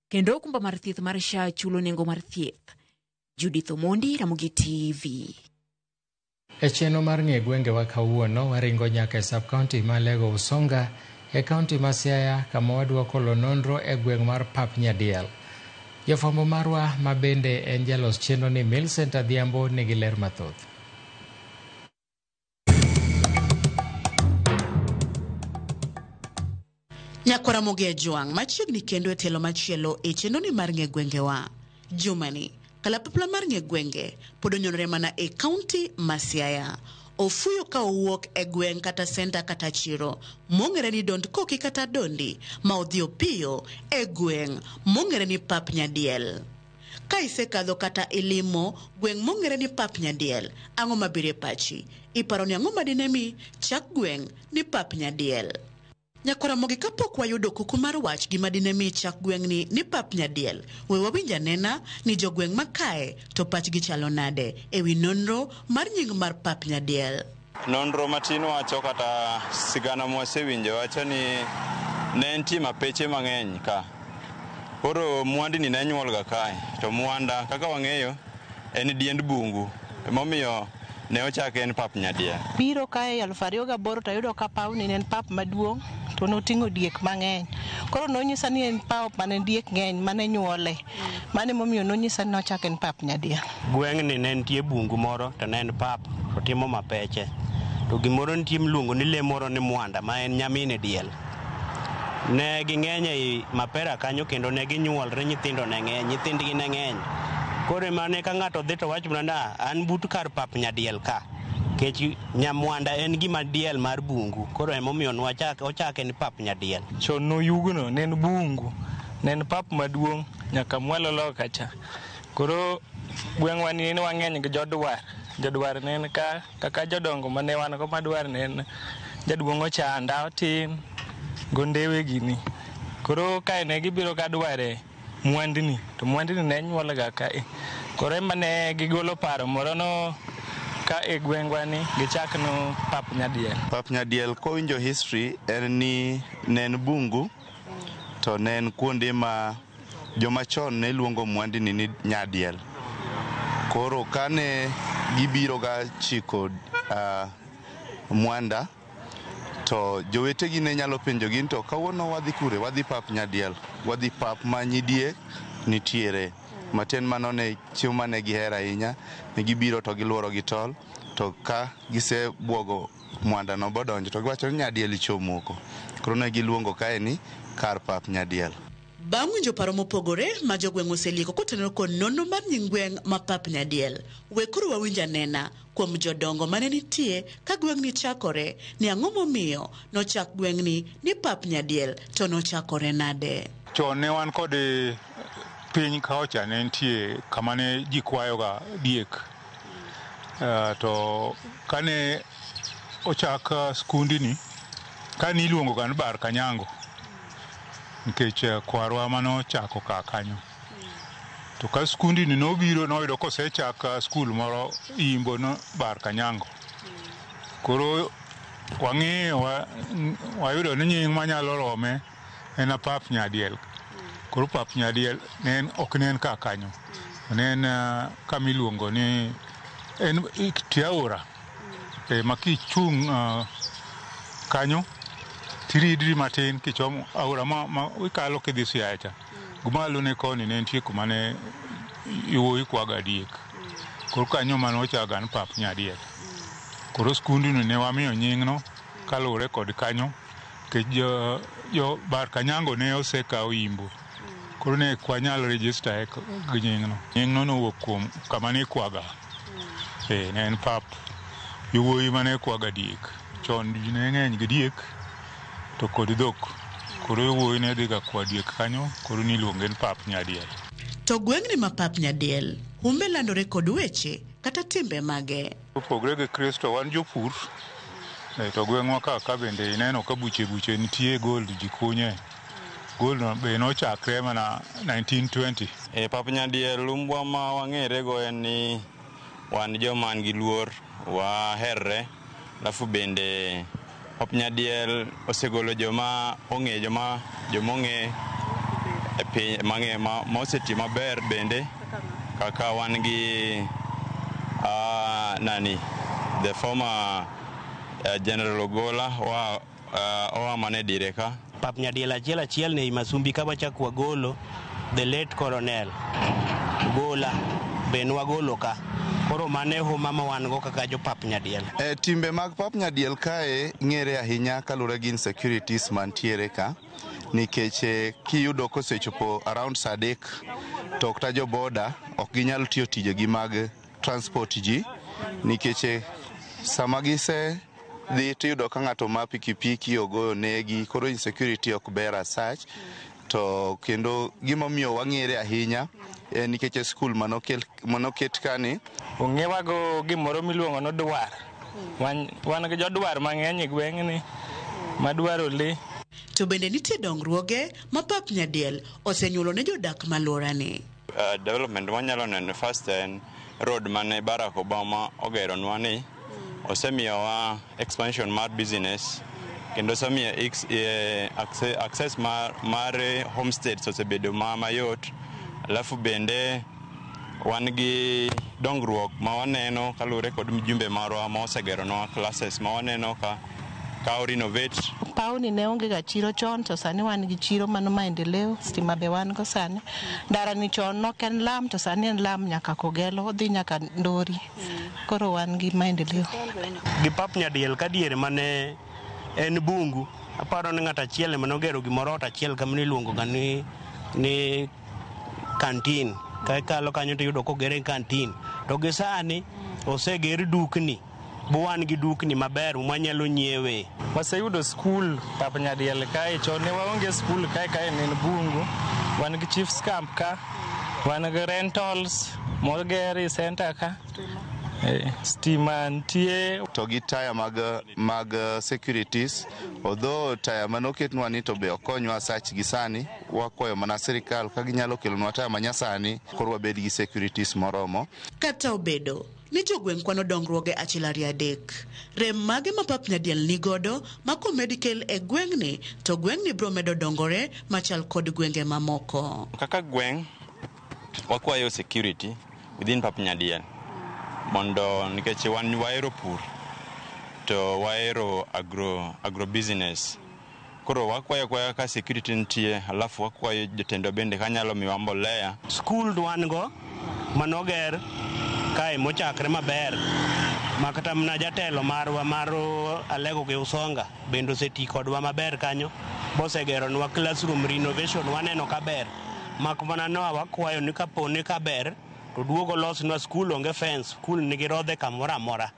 kendo okumba mar thieth mar SHA chulo nengo mar thieth. Judith Omondi, Ramogi TV. E chenro mar ng'e gwengewa kawuono, waringo nyaka e sub-county ma Alego Usonga e county ma Siaya kama wadwoko lo nonro e gweng' mar Pap Nyadiel. Jafwambo marwa ma bende en jalos chenro ni Millicent Adhiambo nigi ler mathoth. Nyakwara Ramogi Ajwang' machiegni kendo e tielo machielo e chenro ni mar ng'e gwengewa. Jumani, kalapapla mar ng'e gwenge pod onyonore mana e kaunti ma Siaya. Ofuyo ka owuok e gweng' kata senta kata chiro mong'ere ni Dond Koki kata Dondi ma odhi opiyo e gweng' mong'ere ni Pap Nyadiel. Ka isekadho kata ilimo gweng' mong'ere ni Pap Nyadiel, ang'o mabiro e pachi? Iparo ni ang'o madine mi chak gweng' ni Pap Nyadiel? Nyakwara Ramogi, kapok wayudo kuku mar wach gima dine mi chak gweng'ni ni Pap Nyadiel, we wawinj anena ni jogweng' makae to pachgi chalo nade ewi nonro mar nying mar Pap Nyadiel. Nonro matin wacho kata sigana mwasewinjo wacho ni ne nitie mapeche mang'eny ka. Koro mwandini ne nyuolga kae, to mwanda kaka wang'eyo en diend bungu, emomiyo ne ochake en Pap Nyadiel. Biro kae 2008 to ayudo ka pawni ne en pap maduong' to noting'o diek mang'eny. Koro nonyisa ni en paw mane diek ng'eny mane nyuole. Mane momiyo nonyisa ni nochake en Pap Nyadiel. Gweng'ni ne nitie bungu moro to ne en pap to timo mapeche. To gimoro nitie miluongo ni lee moro ni mwanda ma en nyamine diel. Ne ging'eny ei mapera kanyo kendo ne ginyuolre, nyithindo ne ng'eny, nyithindgi ne ng'eny. Koro mane ka ng'ato dhi to wach mana an but kar Pap Nyadiel ka. Kech nyamwanda en gima diel mar bungu. Koro emomiyo ochake ni Pap Nyadiel. Chon noyugno ne en bungu, ne en pap maduong' nyaka mwalo loka cha. Koro gweng'wa ni ne wang'eny gi jodwar. Jodwar ne en ka kaka jodongo mane wan go madwar ne en jaduong' Ochanda Otin Gondewe gini. Koro kae ne gibiro ka dware mwandini, to mwandini ne nyuolga kae. Koro ema ne gigolo paro moro no Ka e gweng'wa ni gichak no Pap Nyadiel. Pap Nyadiel kowinjo history en ni ne en bungu to ne en kuonde ma joma chon ne luongo mwandini ni Nyadiel. Koro kane gibiro ga chiko mwanda to jowetegi ne nyalo penjogi ni to kawuono wadhi kure? Wadhi Pap Nyadiel, wadhi pap ma nyidiek nitiere. Matin mano ne chiemo mane gihero ahinya, ne gibiro to giluoro gi tol, to ka gisebuogo mwanda no bodonjo to giwacho ni Nyadiel ichomoko. Koro ne giluongo kae ni kar Pap Nyadiel. Bang' winjo paro mopogore ma jogweng' oselieko kotenore kod nonro mar nying gweng' ma Pap Nyadiel, we koro wawinj anena kuom jodongo mane nitie ka gweng'ni chakore ni ang'o momiyo nochak gweng'ni ni Pap Nyadiel to nochakore nade. Chon ne wan kod piny kaocha ne nitie kama ne ji kwayoga diek. To kane ochak skundini, kane iluongo ga ni Bar Kanyango, nikech kwarwa manochako ka kanyo. To ka skundini nobiro noyudo kosechak skul moro Imbo no Bar Kanyango. Koro wang'iyo wayudo ni nying manyalo rome en Pap Nyadiel. Koro Pap Nyadiel ne en ok ne en ka kanyo. Ne en kama iluongo ni en tie aora. Ma kichung' kanyo tiridri matin kichomo aora ma ikalo kidhi Siaya cha. Gumalo ne koni ne nitie kuma ne yowuoyi kwaga diek. Koro kanyo manochaga ni Pap Nyadiel. Koro skundno ne wamiyo nyingno kaluwore kod kanyo nikech jo Bar Kanyango ne osekawo Imbo. Koro ne ok wanyal register gi nyingno. Nyingno nowuok kuom kama ne ikwaga. Ne en pap yowuoyi mane kwaga diek. Chon ji ne ng'eny gi diek to kod dhok. Koro yowuoyi ne dhiga kwa diek kanyo, koro niluonge ni Pap Nyadiel. To gweng'ni ma Pap Nyadiel, humbe landore kod weche kata timbe mage. Opogre gi Kristo wan jopur. To gweng'wa ka bende ineno ka buche buche nitie gold ji kunye. Gold no be nochakre mana 1920. E Pap Nyadiel umbwa ma wang'ere go en ni wan joma nigi luor, waherre, alafu bende Pap Nyadiel osegolo joma ong'e joma ong'e e piny mang'e ma osetiyo maber bende kaka wan gi nani the former General Ogola oa mana e dire ka. Pap Nyadiel achiel achiel ne Masumbi ka wachak wagolo the late Colonel Ogola be nwagolo ka. Koro mano e huma ma wan go kaka jo Pap Nyadiel. Timbe mag Pap Nyadiel kae ng'ere ahinya kaluwore gi insecurities mantiere ka nikech kiyudo kosechopo around saa 3 to kata jo boda ok ginyal tiyo tijegi mag transport ji nikech sama gise dhi tiyudo ka ng'ato ma pikipiki ogoyo negi, koro insecurity ok ber as such. To kendo gimomiyo wang'ere ahinya en nikech skul manoket kani ong'ewa go gimoro miluongo ni dwar. Wan gi jodwar mang'eny e gweng'ni madwaro lee. To bende nitie dongruoge ma Pap Nyadiel osenyuolo ne jodak malworani. Development wanyalo neno first en road mane Barack Obama ogeronwa ni osemiyowa expansion mar business kendo osemiyo access mar homesteads osebedo mayot. Alafu bende wan gi dongruok ma waneno kaluwore kod mjumbe marwa ma osegeronwa classes ma waneno ka renovate. Paw ni ne onge ga chiro chon to sani wan gi chiro mano maendeleo, stima be wan go sani. Ndara ni chon nok en lam to sani en lam nyaka Kogelo, odhi nyaka Ndori. Koro wan gi maendeleo. Gi Pap Nyadiel ka diere mane en bungu, aparo ni ng'ato achiel ema nogero gimoro ot achiel kama niluongo ga ni kantin. Ka ikalo kanyo to iyudo kogere kantin. To gi sani oseger dukni, bo wan gi dukni maber mwanyalo nyiewe. Waseyudo skul Pap Nyadiel kae, chon ne waonge skul kae, kae ne en bungu. Wan gi chiefs camp ka, wan gi rentals moger e center ka. Stima nitie. To gi taya mag securities, although taya manoketnwa ni to be okonywa sach gi sani, wakwayo mana sirikal ka ginyalo kelonwa taya manyasani koro wabed gi securities moromo. Kata obedo ni jogweng' kwano dongruoge achiel ariyo adek. Rem mage ma pap Nyadiel nigodo ma komed kel e gweng'ni to gweng'ni biro medo dongore machal kod gwenge mamoko. Kaka gweng' wakwayo security within pap Nyadiel mondo nikech wan wahero pur to wahero agro business. Koro wakwayo akwaya ka security nitie, alafu wakwayo jotendwa bende kanyalo miwa mbolea. Skul wan go manoger kae mochakre maber ma kata mana jatelo marwa mar Alego gi Usonga bende oseti kodwa maber kanyo bosegeronwa classroom renovation waneno kaber mak mana noa wakwayo ni kapo ni kaber to duogo losnwa skul onge fence skul nigi rodhe kamoro amora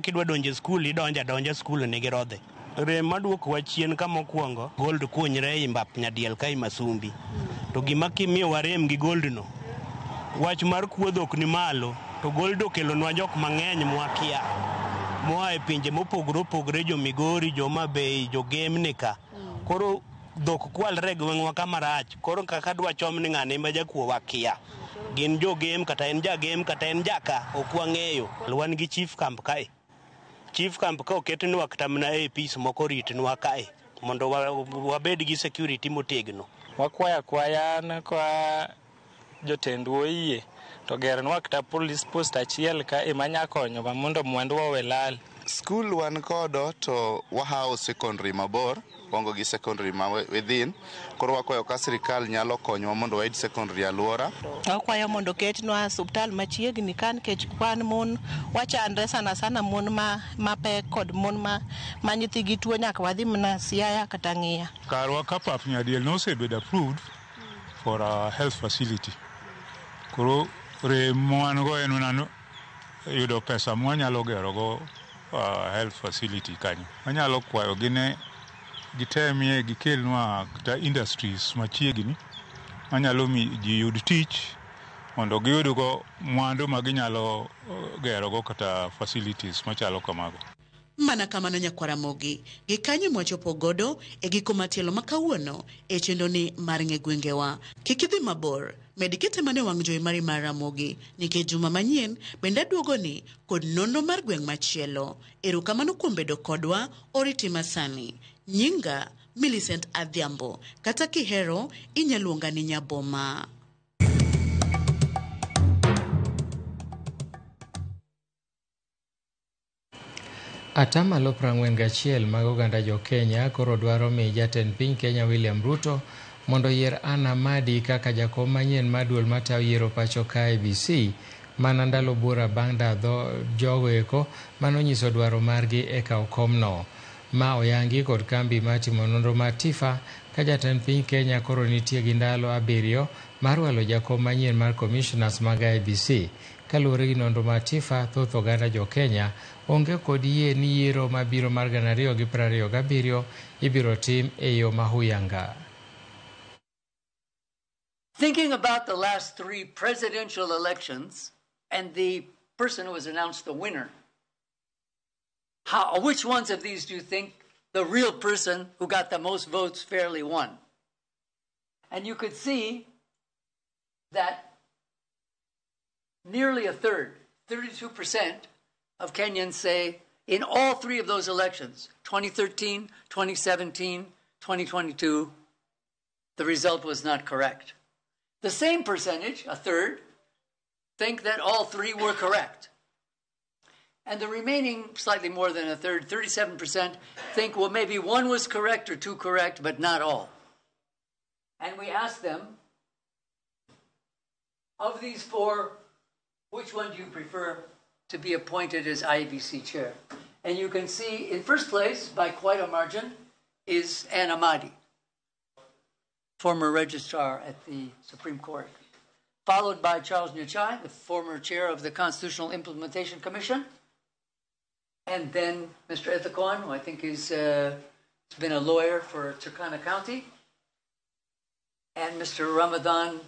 kidwa donjo e skul idonjo adonja skul nigi rodhe. Rem maduokowa chien ka mokwongo gold kuonyre ei mbap Nyadiel ka Masumbi to gima kimiyowa rem gi gold no wach mar kuo dhok ni malo to gold okelonwa jok mang'eny mwakia moa e pinje mopogore opogore, jo Migori, jo Homa-Bay, jo Gemni ka. Koro dhok kwalre e gweng'wa kama rach koro kaka dwa chom ni ng'ane ma jakuo wakia. Gin jo Gem kata en ja Gem kata en jaka ok wang'eyo. Wan gi chief camp kae. Chief camp ka oketnwa kata mana APs moko oritnwa kae mondo wabed gi security motegno. Wakwayo akwaya kwa jotendwa oyie to gernwa kata police post achiel ka ema nya konyowa mondo mwanduwa owe lal. Skul wan kodo to wahawo secondary mabor, waonge gi secondary ma within. Koro wakwayo ka sirikal nyalo konyowa mondo wayud secondary alwora. Wakwayo mondo oketnwa osiptal machiegni ka nikech wan mon wachandre sana sana mon mapek kod mon ma nyithigi tuo nyaka wadhi mana Siaya kata Ng'iya. Karwa ka pap Nyadiel nosebedo approved for a health facility. Koro rem mwan go en mana yudo pesa mwanyalo gerogo health facility kanyo. Wanyalo kwayo gi ne gitemie gikelnwa kata industries machiegni manyalo mi ji yud tich mondo giyudgo mwandu ma ginyalo gerogo kata facilities machalo kamago. Mana kamano nyakwara Ramogi, gi kanyo mwachopo godo e giko matielo ma kawuono e chenroni mar ng'e gwengewa. Kik idhi mabor, med kete mane wang' jowi mari mar Ramogi, nikech juma manyien bende aduogoni kod nonro mar gweng' machielo. Erokamano kuom bedo kodwa, oriti masani. Nyinga Millicent Adhiambo, kata kihero inyaluonga ni Nyaboma. Atamalo 41 mag oganda jo Kenya koro dwaro mi jatend piny Kenya William Ruto mondo oyier Anna Amadi kaka jakom manyien mar duol matayo yiero pacho ka IEBC mana ndalo buora bang' dadho jogo eko manonyiso dwaro margi e kawo komno. Ma oyangi kod kambi mar timo nonro mar TIFA ka jatend piny Kenya koro nitie gi ndalo 7 mar walo jakom manyien mar commissioners mag IEBC. Kaluwore gi nonro mar TIFA, thoth oganda jo Kenya onge kod yie ni yiero mabiro mar 2027 ibiro tim e yo mahuyanga. Thinking about the last 3 presidential elections and the person who was announced the winner, which ones of these do you think the real person who got the most votes fairly won? And you could see that nearly a third, 32% of Kenyans say in all 3 of those elections, 2013, 2017, 2022, the result was not correct. The same percentage, a third, think that all 3 were correct. And the remaining, slightly more than a third, 37%, think, well, maybe 1 was correct or 2 correct, but not all. And we asked them, of these 4, which one do you prefer to be appointed as IEBC chair? And you can see in first place, by quite a margin, is Anne Amadi, former registrar at the Supreme Court, followed by Charles Nyachae, the former chair of the Constitutional Implementation Commission, and then Mr. Ethekon, who I think has been a lawyer for Turkana County, and Mr. Ramadan.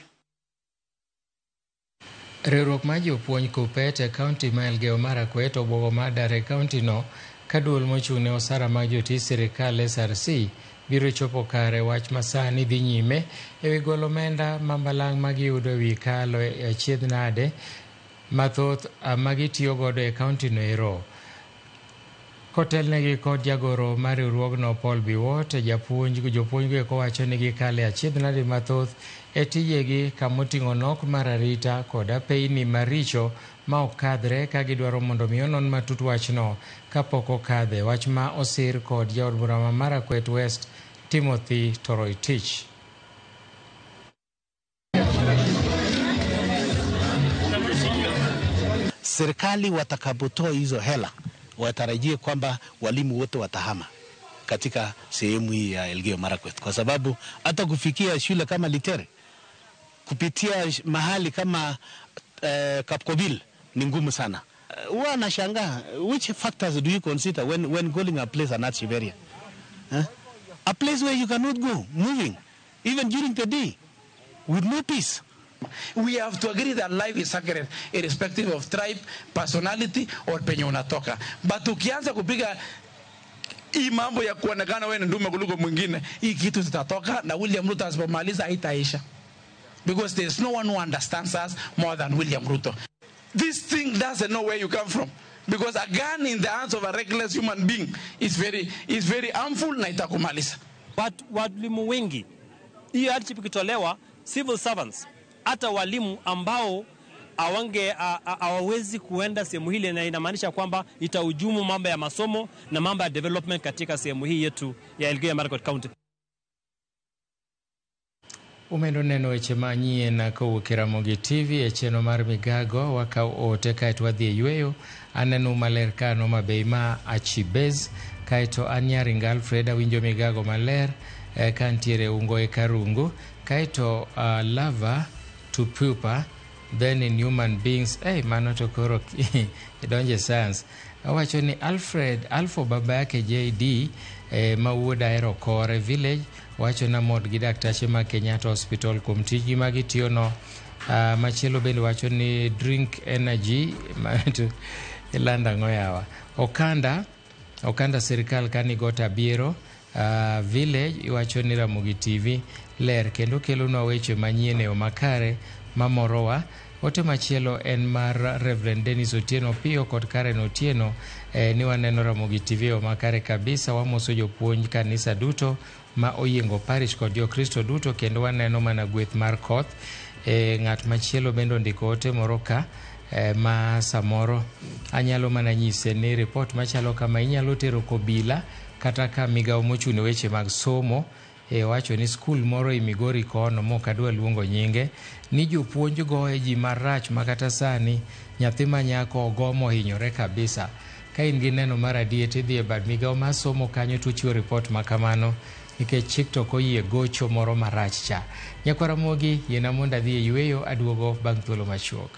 Riwruok mar jopuonj KUPPET e kaunti ma Elgeyo Marakwet obwogo mar dar e kaunti no ka duol mochung' ne osara mag jotich sirikal SRC biro chopo kare wach masani dhi nyime ewi golo omenda ma balang' ma giyudo ewi kalo e achiedh nade mathoth magitiyo godo e kaunti no ero. Kotelnegi kod jagoro mar riwruogno Paul Biwott, jopuonjgo eko wacho ni gikale achiedh nade mathoth e tijegi kamoting'o nok mar arita kod apeyni maricho ma ok kadhre ka gidwaro mondo mi onon matut wachno kapok okadhe, wach ma osir kod jaod bura ma Marakwet West Timothy Toroitich. Serikali watakapotoa hizo hela watarajie kwamba walimu wote watahama katika sehemu hii ya Elgeyo Marakwet, kwa sababu hata kufikia shule kama Litere kupitia mahali kama Kapkobil ni ngumu sana. Huwa nashangaa, which factors do you consider when calling a place an hardship area? A place where you cannot go moving even during the day with no peace. We have to agree that life is sacred irrespective of tribe, personality or penye unatoka. But ukianza kupiga hii mambo ya kuonekana wewe ni ndume kuliko mwingine, hii kitu zitatoka na William Ruto asipomaliza haitaisha. Because there is no one who understands us more than William Ruto. This thing doesn't know where you come from. Because a gun in the hands of a reckless human being is very harmful na itakumaliza. Walimu wengi, hii hardship ikitolewa, civil servants, hata walimu ambao hawawezi kuenda sehemu hile, na inamaanisha kwamba itahujumu mambo ya masomo na mambo ya development katika sehemu hii yetu ya Elgeyo Marakwet County. Umendo neno weche manyien kowuok e Ramogi TV e chenro mar Migago. Wakaw ote kaeto wadhi e yweyo. Aneno maler kano mabei ma Achibez, kaeto an Nyaringa Alfred awinjo Migago maler kantiere Ungo e Karungu, kaeto lava to pupa then in human beings. Hey, mano to koro idonje science. Awacho ni Alfred Alfo baba yake JD ma wuod Ahero Kore Village wacho na mod gi daktache ma Kenyatta Hospital kuom tijgi ma gitiyo no. Machielo bende wacho ni drink energy ilanda ang'o yawa. Okanda sirikal kanigo Tabiero Village iwacho ni Ramogi TV ler kendo kelonwa weche manyien e yo makare mamorowa. Ote machielo en mar Reverend Dennis Otieno Pio kod Karen Otieno ni waneno Ramogi TV e yo makare kabisa. Wamoso jopuonj kanisa duto ma oyiengo parish kod jokristo duto kendo waneno mana gweth mar koth. Ng'at machielo bende ondiko ote moro ka ma samoro anyalo mana nyise ni report machalo kama inyalo tero kobila kata ka migawo mochung' ne weche mag somo. Wacho ni skul moro e Migori kono mok adwa luongo nyinge ni jopuonj goye ji marach ma kata sani nyathi ma nyako ogo mohinyore kabisa. Ka in gi neno mar adier tidhi e bad migawo mar somo kanyo to chiwo report ma kamano nikech chik to ok oyie gocho moro marach cha. Nyakwar Ramogi, yiena mondo adhi e yweyo, aduogo bang' thuolo machuok.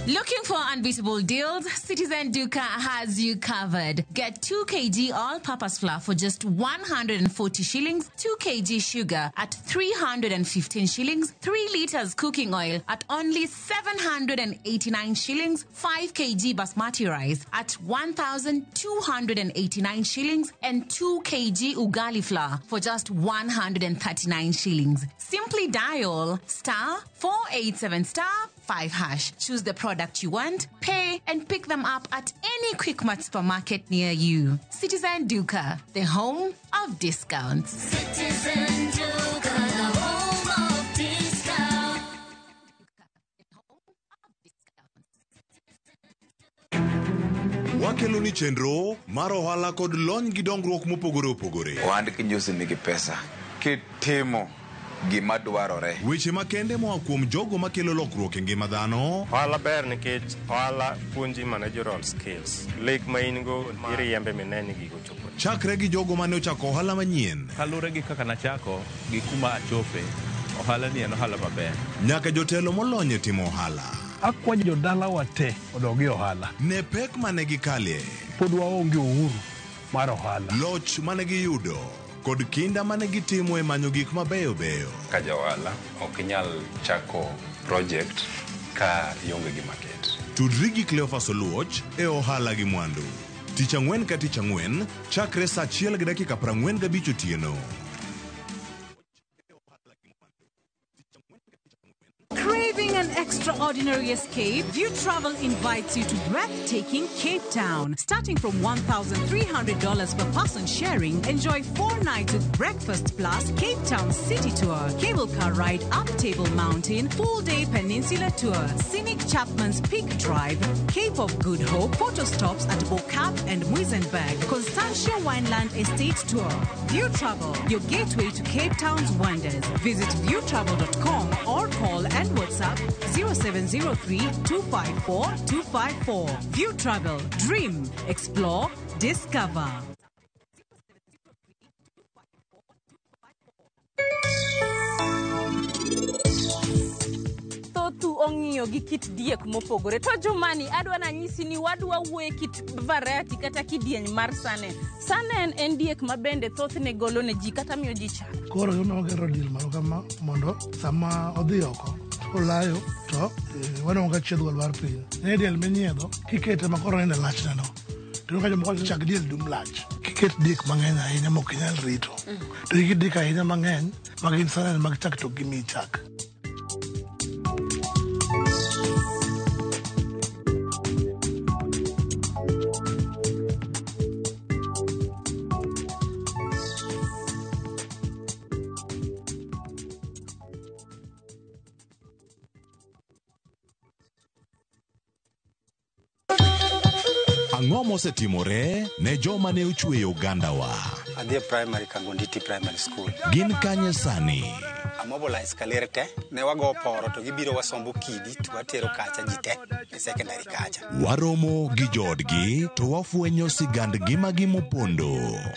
Looking for unbeatable deals? Citizen Duka has you covered. Get 2 kg all-purpose flour for just 140 shillings, 2 kg sugar at 315 shillings, 3 liters cooking oil at only 789 shillings, 5 kg basmati rice at 1,289 shillings, and 2 kg ugali flour for just 139 shillings. Simply dial *487 *5#. Choose the product you want, pay, and pick them up at any Quickmart supermarket near you. Citizen Duka, the home of discounts. Citizen Duka, the home of discounts. Wakelo ni chenro mar ohala kod lony gi dongruok mopogore opogore. Ohand kinyosi nigi pesa kitimo gima dwarore. Weche makende moa kuom jogo makelo lokruok e ngima dhano. Ohala ber nikech ohala puonji managerial skills. Lek ma in go iriembe mineni ni gigo chopo. Chakre gi jogo mane ochako ohala manyien. Kaluwore gi kaka nachako gi kuma achope, ohala ni en ohala maber. Nyaka jotelo molony e timo ohala. Akwayo jodalawa te odog e ohala. Ne pek mane gikalie. Pod waonge uhuru mar ohala. Loch mane giyudo kod kinda mane gitimo e manyo gik mabeyo beyo. Ka ja ohala ok inyal chako project ka ionge gi market. Tudri gi Cleophas Oluoch e ohala gi mwandu. Tich ang'wen ka tich ang'wen, chakre saa 1:45 otieno. Craving an extraordinary escape? View Travel invites you to breathtaking Cape Town. Starting from $1,300 per person sharing, enjoy 4 nights with breakfast plus Cape Town City Tour, cable car ride up Table Mountain, full-day peninsula tour, scenic Chapman's Peak Drive, Cape of Good Hope, photo stops at Bo-Kaap and Muizenberg, Constantia Wineland Estate Tour. View Travel, your gateway to Cape Town's wonders. Visit viewtravel.com or call and WhatsApp 0703 254 254. View Travel, dream, explore, discover. Thoth ong'iyo gi kit diek mopogore. To Jumani, adwa nanyisi ni wadwa wuoye kit variety kata kidieny mar Saanen. Saanen en diek ma bende thothne golo ne ji kata miyo ji chak. Koro gima wagero diel malo kama mondo sama odhi oko olayo to waneno ka chiedh lwar piny. Ne diel minyiedho kikete ma koro nene lachne no. To ka jomoko chak diel dum lach. Kiket diek mang'eny ahinya mok inyal rito. To kiket diek ahinya mang'eny ma gin Saanen mag chak to gimiyi chak. Ang'o mosetimore ne joma ne ochweyo ogandawa? Adhi e primary Kangonditi Primary School. Gin kanye sani? Amobilize kaler te, ne wago poro to gibiro wasombo kidi to watero kacha ji te e secondary kacha. Waromo gi joodgi to wafwenyo sigand ngimagi mopondo.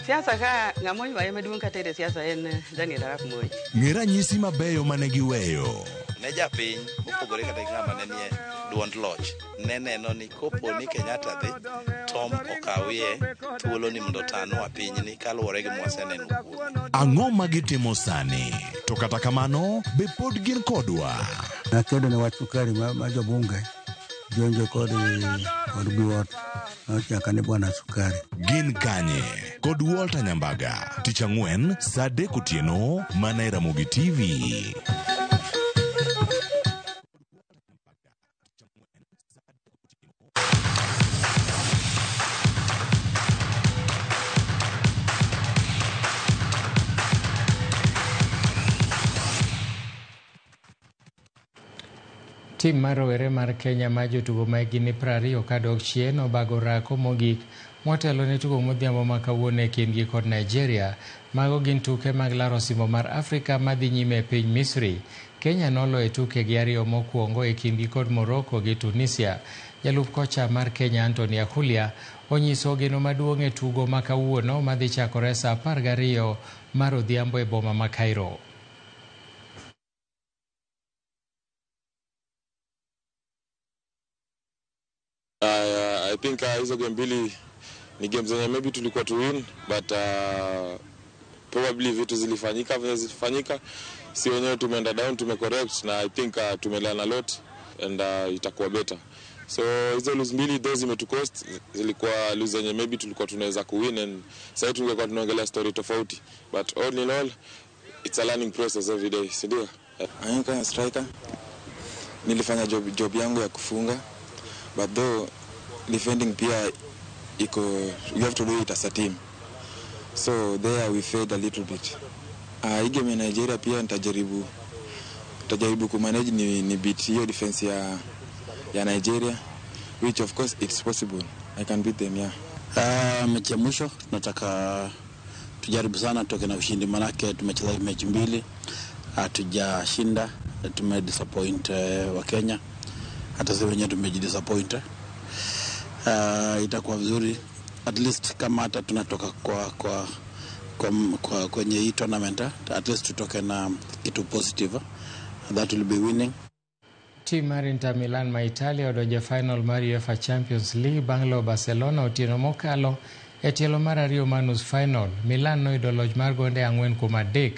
Siasa ka ng'ama oywaye maduong' katere siasa en Daniel Arap Moi. Ng'e ranyisi mabeyo mane giweyo. Ne japiny mopogore kata gi ng'ama ne nie duond loch ne neno ni kopo ni Kenyatta dhi Tom okawie thuolo ni mondo otanwa pinyni kaluwore gi mwaseneno kuome. Ang'o ma gitimo sani? To kata kamano, be pod gin kodwa? Nakedo ne wach sukari ma jobunge jonjo kod biwot nochaka ni bwana sukari. Gin kanye? Kod Walter Nyambaga. Tich ang'wen saa 3 otieno mana e Ramogi TV. Tim mar rowere mar Kenya ma jotugo ma higni 20 kadok chien obago orako mogik motelo ne tugo modhiambo ma kawuono e kindgi kod Nigeria. Mago gin tuke mag laro osimbo mar Afrika madhi nyime e piny Misri. Kenya noloyo tukegi ariyo mokwongo e kindgi kod Morocco gi Tunisia. Jalup kocha mar Kenya Anthony Akulia onyiso geno maduong' e tugo ma kawuono madhi chakore saa 12 mar odhiambo e boma ma Cairo. I think hizo game mbili ni games zenye maybe tulikuwa to win, but probably vitu zilifanyika venye zilifanyika, si wenyewe tumeenda down, tumecorrect na I think tumelearn a lot and itakuwa better. So hizo lose mbili those zimetucost, zilikuwa lose zenye maybe tulikuwa tunaweza kuwin and sasa tungekuwa tunaongelea story tofauti, but all in all it's a learning process every day, si ndio? Kama striker nilifanya job yangu ya kufunga, but though defending pia iko, we have to do it as a team, so there we failed a little bit. Hii game ya Nigeria pia nitajaribu kumanage ni beat hiyo defense ya Nigeria, which of course it's possible I can beat them, yeah. Mechi ya mwisho nataka tujaribu sana tutoke na ushindi, manake tumecheza mechi mbili hatujashinda, tumedisappoint wa Kenya, hata sisi wenyewe tumejidisappoint. Itakuwa vizuri at least kama hata tunatoka kwa kwenye hii tournament, at least tutoke na kitu positive, that will be winning. Tim mar Inter Milan ma Italia odonjo e final mar UEFA Champions League bang' loyo Barcelona otieno mokalo e tielo mar ariyo mar nus final. Milan noyudo loch mar gonde 4-3.